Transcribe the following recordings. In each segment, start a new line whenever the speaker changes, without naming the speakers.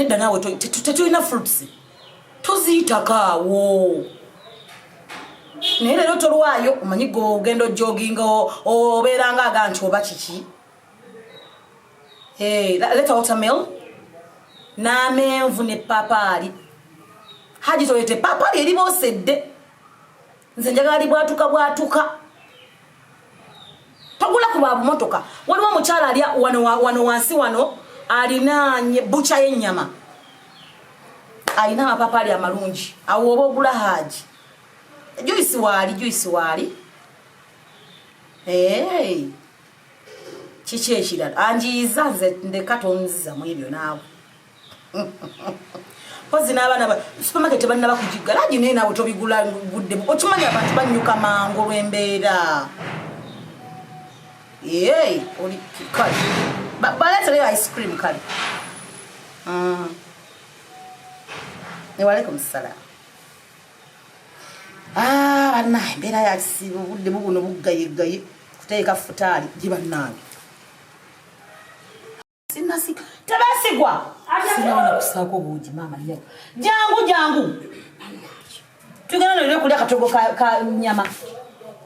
Nedda naawe tetulina fruits, toziyitako awo. Naye leero tolwayo, omanyi gwe ogenda ojoginga, obeera nga aga nti oba kiki. Leta watermelon n'amenvu ne papaali. Haji, toleeta epapaali eriboosedde, nze njagala libwatuka bwatuka. Togula ku babumotoka. Waliwo omukyala ali wano, wano wansi wano, alina butcher y'ennyama, alina amapapaali amalungi. Awo oba ogula. Haji, juice waali, juice waali. Hey. Kiki ekirala anjiyiza? Nze ndeka, tonzizamu ebyo naawe. Mpozi n'abaana supermarket tebannaba kugigala agi, naye naawe tobigula gudde. Okimanyi abantu banyuka mangu olw'embeera. Hey, oli kale baleetereyo ice cream kale. Walaikum salam. Ah, banna, embeera ya kisiibo, obudde bubuno buggayegaye kuteeka futaali gi. Bannange, sinasika tebesigwa, sinawana kusaako buugi. Maama nnyabo, jangu jangu, tugenda nolina okulya katogo ka nyama.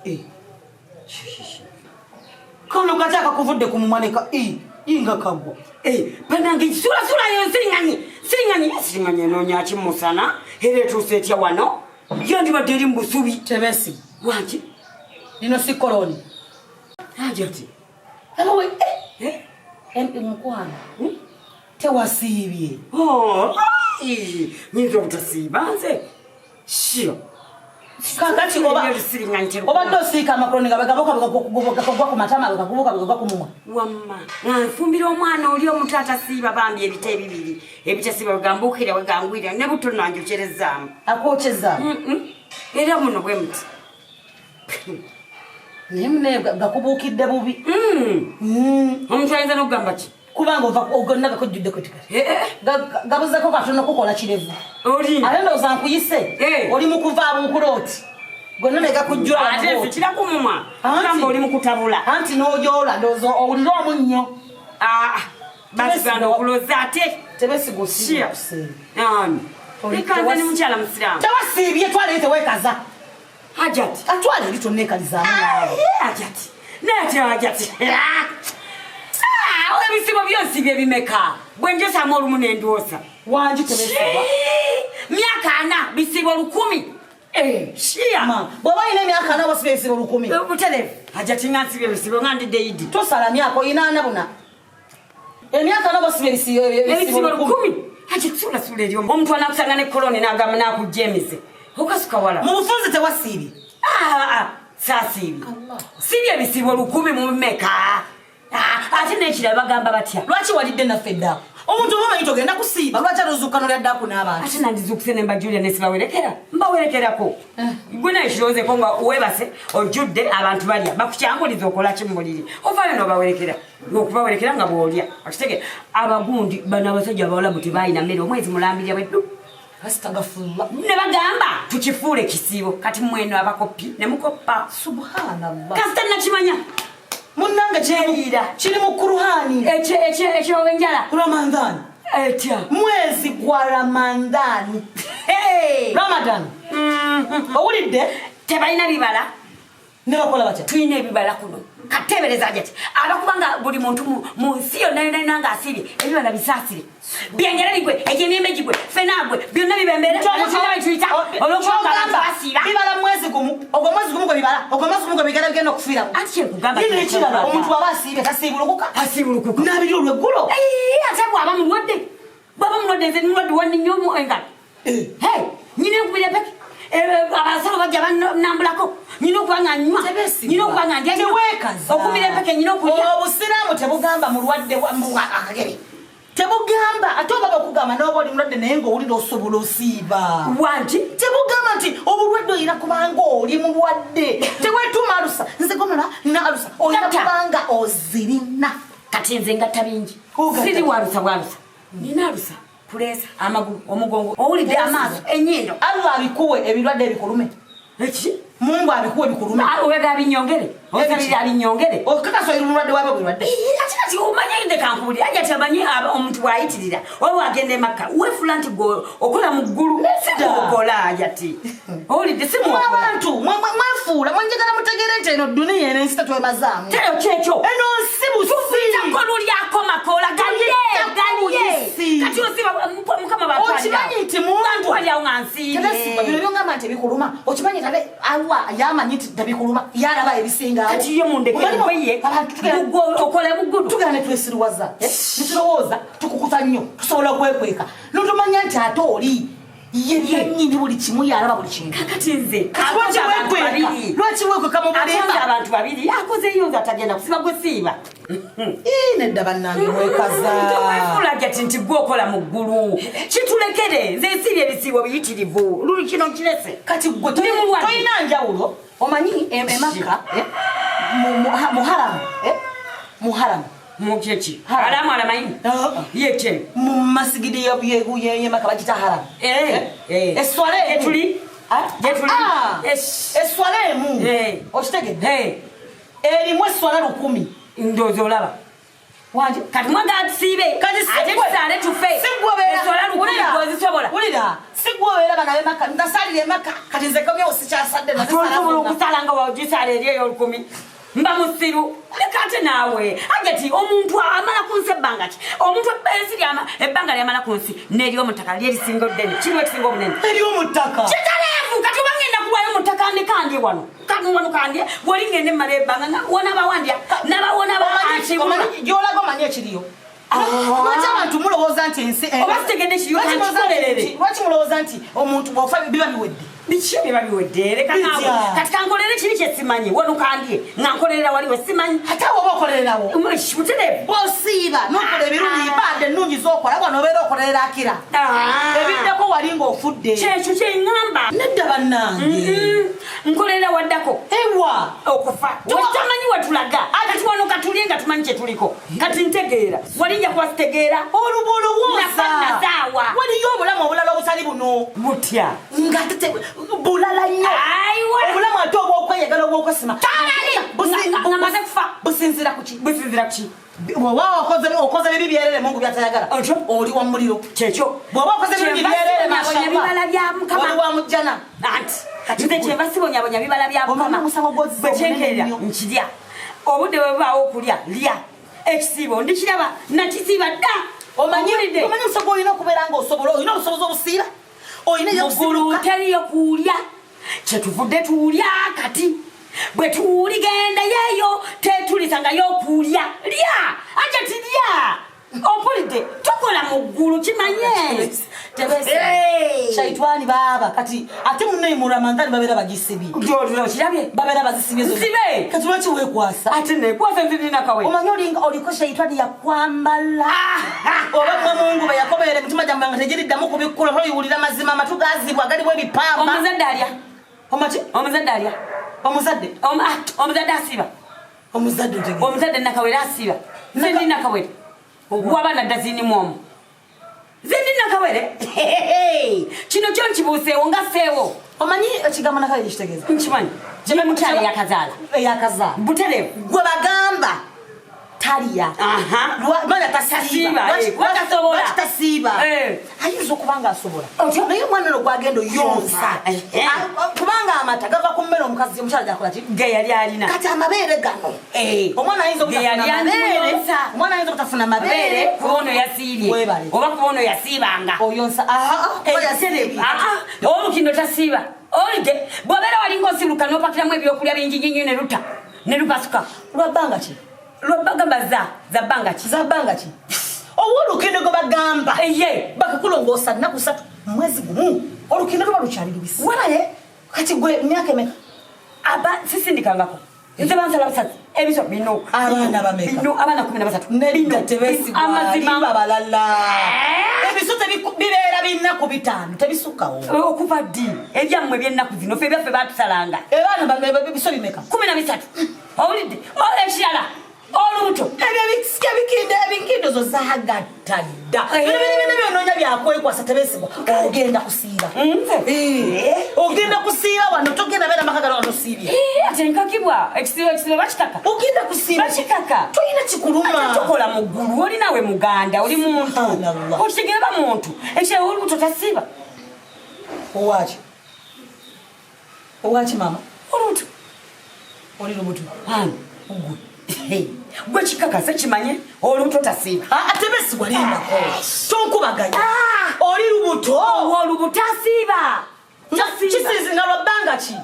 Eh. Kano kati akakuvudde ku mumwa neka inga kagwa.
Banange, sulasulayo nsiringanyi, siringanyi, siringanyi enoonya ki musana? Era etuuse etya wano? Yandibadde eri mu busubi.
Tebesigwa.
Wangi.
Lino si koloni.
Hajati.
Awe, mukwano, tewasiibye?
Oh, nyinza obutasiiba nze sio?
Kakati obadde osiika amakoloni nga bwegabuka gakugwa ku matama, bwegakubuka bwegagwa ku mumwa.
Wamma nga nfumbira omwana oli omuto atasiiba bambi, ebita ebibiri ebitasiiba wegambuukira wegangwira ne buto nanjokyerezaamu.
Akwokyezaamu?
Era muno bwe muti.
Naye mune gakubuukidde bubi.
Omuntu ayinza n'okugamba ki?
Kubanga ova gonna gakujjudde kutikati. Gabuzeko katono kukola kirevu.
Oli.
Ate ndowooza nkuyise. Oli mu kuva abuukulooti gonna ne gakujjula.
Ate nze kira ku mumwa gamba oli mu kutabula.
Anti n'ojoola, ndowooza owulire omunnyo.
Ah, batuganda okuloza ate.
Tebesiga osiibye.
Leka nze ni mukyala musiraamu.
Tewasiibye, twala eri, teweekaza.
Hajati.
Atwala eri, tonneekalizaamu naawe.
Hajati, naye ate Hajati, ebisibo byonsibye bimeka? Bwe njosaamu olumu nendwosa.
Wangi, tebesigwa.
Myaka 40, bisibo 1000. Shia.
Bw'oba olina emyaka 40, basiba ebisibo 1000?
Buterevu Hajati, nga nsibye ebisibo nga ndidde Idi.
Tosala myaka, oyina 40 buna. Emyaka 40 basiba ebisibo
ebisibo
1000?
1000. Hajati, sulasula eri omuntu anakusanga ne koloni n'agamba n'akujja emize okasuka wala.
Mu bufunze tewasiibye?
Saasiibye, sibye ebisibo 1000 mu mmeka? Ate n'ekirala bagamba batya?
Lwaki walidde naffe eddaaku? Omuntu oba omanyi togenda kusiiba, lwaki ate ozuuka nolya ddaaku n'abantu?
Ate nandizuukuse ne mbajulira nesibawerekera, mbawerekerako. Gwe naye kirowoozeko nga weebase ojjudde abantu balya, bakukyanguliza okola ki mu buliri? Ovaayo n'obawerekera, okubawerekera nga bw'olya okitege. Abagundi bano abasajja abawalabu tebalina mmere omwezi mulambirya bweddu.
Astagfirullah.
Ne bagamba tukifuule kisiibo. Kati mweno abakopi ne mukoppa.
Subhanallah.
Kasita nakimanya.
Munnange,
Kyeriira.
kiri mu Kuruhani.
Ekyo enjala.
Ramadhan.
Etya?
Mwezi gwa Ramadhani, Ramadan, owulidde?
Tebalina bibala.
Ne bakola batya?
Tulina ebibala kuno. Kateebereza jati abakubanga buli muntu mu nsi yonna yonna yonna ng'asiibye, ebibala bisaasire, byengere bigwe, egyemyembe gigwe, fenagwe, byonna bibembere. Tuyita olwokubanga abantu basiiba.
Bibala mwezi gumu, ogwo mwezi gumu gwe bibala, ogwo mwezi gumu gwe bigenda bigenda okufiiramu.
Anti kyekugamba.
Nino ekirala, omuntu bw'aba asiibye tasiibulukuka?
Asiibulukuka.
N'abiri olweggulo.
Ate bw'aba mulwadde, bw'aba mulwadde, nze mulwadde wanninyomu engalo. Hey, nyina enkubira peki, abasawo bajja banambulako, nyina okuba nga nywa, nyina okuba nga ndya.
Teweekaza.
Okumira empeke nyina okulya.
Obusiraamu tebugamba mulwadde akagere, tebugamba. Ate oba bakugamba n'oba oli mulwadde naye ng'owulira osobola osiiba.
Wangi.
Tebugamba nti obulwadde olina kubanga oli mulwadde. Teweetuma alusa, nze gomala nina alusa. Olina
Gatta.
kubanga ozirina.
Kati nze ngatta bingi.
Ogatta.
Siri walusa bwalusa, nina alusa, puleesa, amagulu, omugongo, owulidde, amaaso, enyindo.
Allah abikuwe ebirwadde ebikulume.
Eki?
Mungu abikuwe bikulume.
Ah, oyagala binyongere, osabirira binyongere.
Okakasa oli mulwadde waba bulwadde.
Ate kati omanye nde kankubulira aja tamanyi omuntu bw'ayitirira oba bw'agenda e Makka weefula nti gwe okola mu ggulu simuokola ajati owulidde simuokola.
Abantu mwefuula mwenjagala mutegeere nti eno duniya eno ensi tetwemazaamu.
Tero kyekyo.
Eno nsi busi.
Tufuyitako lulyako makoola galye galye. Kati osiba mukama batwalira.
Okimanyi nti Mungu
bantwalirawo nga nsiibye.
Tebesigwa bino byongamba nti ebikuluma okimanyi tabe Allah yamanyi nti tebikuluma yalaba ebisingawo.
Kati ye mundekere ye okola muggulu.
Tugenda ne twesiruwaza netulowooza tukukuta nnyo tusobola okwekweka notumanya nti ate oli ye yennyini buli kimu yalaba buli kintu.
Kakati nze
lwaki wekweka mu bulimba
abantu babiri akozeyo nze atagenda kusiba gwe siiba.
Nedda bannange mwekaza.
Tewefuula jati nti gwe okola mu ggulu kitulekere nze nsiibye ebisiibo biyitirivu luli kino nkirese.
Kati gwe tolina njawulo omanyi emakka muharamu muharamu
mukeki haramu alamayini yeke
mu masigidi y'emakka bagita haramu eswala
etuli
eswala emu okitegedde erimu eswala 1000
ndowooza olaba
wanje
kati mwagala tusiibe ate tusaale tufe eswala 1000 gwezisobola
wulira sigwe obeera bana b'emakka ndasalira emakka kati nze komyewo sikyasadde
osobola okusala nga wagisaala eri eyo 1000 mba musiru leka ate naawe ajati omuntu amala ku nsi ebbanga ki omuntu ensi ebbanga lyamala ku nsi n'ery'omuttaka lyerisinga oddene kiriwo ekisinga obunene
ery'omuttaka
kitaleevu kati oba ngenda kuwayo muttaka ndekandye wano kati wano kandye wali ngende mmala ebbanga nga wonabawandya nabawonaba
gyolaga omanyi ekiriyo. Lwaki abantu mulowooza nti ensi
oba sitegedde kiriyo kankikolere
lwaki mulowooza nti omuntu bw'ofa biba biwedde
biki biba biwedde leka naawe kati kankolere kiri kye simanyi wano kandye nga nkolerera waliwe simanyi
ate oba okolererawo
butereevu
bw'osiiba n'okola ebirungi ibaada ennungi z'okola wano obeera okolerera akira ebiddako wali ng'ofudde
kyekyo kye ŋŋamba
nedda bannange
nkolerera waddako
ewa
okufa wetamanyi wetulaga kati wano katulye nga tumanyi kye tuliko kati ntegeera wali nja kuba sitegeera
olubulowooza
nazaawa
waliyo obulamu obulala obutali buno
butya
nga bulala nnyo obulamu ate obw'okweyagala obw'okwesima
ngamaze kufa
businziira ku ki
businziira ku ki
bw'oba okoze bibi byerere Mungu byatayagala oli wa muliro
kyekyo
bw'oba okoze bibi byerere
bibala bya Mukama
oli wa mujjana
anti nze kyenva sibonyabonya bibala bya Mukama
omusango gw'ozza
bwekyenkerera nkirya obudde bwe bubaawo okulya lya ekisiibo ndikiraba nakisiiba dda
omanyi omusango olina okubeera ng'osobola olina obusobozi obusiiba olina
eyokusiibuka teriyo kulya kyetuvudde tuulya kati bwe tuligenda yeeyo tetulisangayo okulya lya aja tirya ompulidde tukola mu ggulu kimanye
shaitwani baaba kati ate munne mu Ramadhani babeera bagisibye
okirabye
babeera bazisibye
nsibe
kati lwaki weekwasa
ate neekwasa nze ninakawe
omanyi olinga oliko shaitwani yakwambala oba mwe Mungu bwe yakomerera emitima gyammwe nga tegiriddamu kubikkula toyiwulira mazima amatu gaazibwa galimu ebipamba
omuzadde alya
omaki
omuzadde alya
omuzadde
omuzadde asiiba
omuzadde otegere
omuzadde nakawere asiiba nze ndi nakawere wabana dda zinimu omu zindi nakawere kino kyo nkibuuseewo nga seewo
omanyi ekigambo nakawere kitegeeza
nkimanyi ye mukyala eyakazaala
eyakazaala
butereevu
gwe bagamba talya manya tasiiba
lwaki
tasiiba ayinza okuba nga asobola naye omwana ono gwagenda oyonsa kubanga amata gava ku mmere omukazi omukyala gyakola ki
ge yali alina
kati amabeere gano omwana ayinza obutafuna mabeere
kuba ono yasiibye oba kuba ono yasiibanga
oyonsa
olukindo tasiiba olidde bw'obeera walinga osiruka n'opakiramu ebyokulya bingi nnyo ne luta ne lupasuka
lwa bbanga ki
lwabagamba za bbanga ki
za bbanga ki ow'olukindo gwe bagamba
ye
bakakulongoosa nnaku 3 mwezi gumu olukindo luba lukyali lubisi
walaye
kati gwe myaka emeka
aba sisindikangako nze bansala busazi ebiso bino
abaana bameka
bino abaana 13
nedda tebeesigwa
amazima
balala ebiso bibeera binnaku 5 tebisukkawo
okuva ddi ebyammwe ebyennaku zino ffe ebyaffe baatusalanga
abaana biso bimeka
13 owulidde ekirala Olubuto.
Ebyo ebisike bikinda ebinkindo zo zagatta dda.
Eh.
Bino bino bino byonoonya byakwekwasa tebeesigwa. Ogenda kusiiba.
Nze?
Eh. Ogenda kusiiba wano togenda beera maka gano wano osiibye.
Eh, ate nkakibwa ekisibo ekisibo bakikaka.
Ogenda kusiiba.
Bakikaka.
Tolina kikuluma.
Ate tokola mu ggulu oli nawe muganda oli muntu.
Subhanallah.
Okitegeera ba muntu. Ekirala olubuto tasiiba.
Owaki? Owaki maama?
Olubuto.
Oli lubuto.
Ani?
Gwe.
Gwe kikakase kimanye olubuto tasiiba.
Ah, tebesigwa lindako. Tonkubaganya. Oli lubuto.
Olubuto asiiba. Tasiiba.
Kisiizi nga lwa bbanga ki?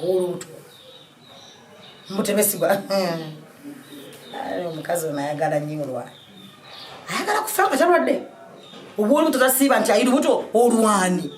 Olubuto. Mbutebesigwa. Omukazi ono ayagala nnyo olwa. Ayagala kufa nga talwadde. Oba olubuto tasiiba nti ayi lubuto olwani.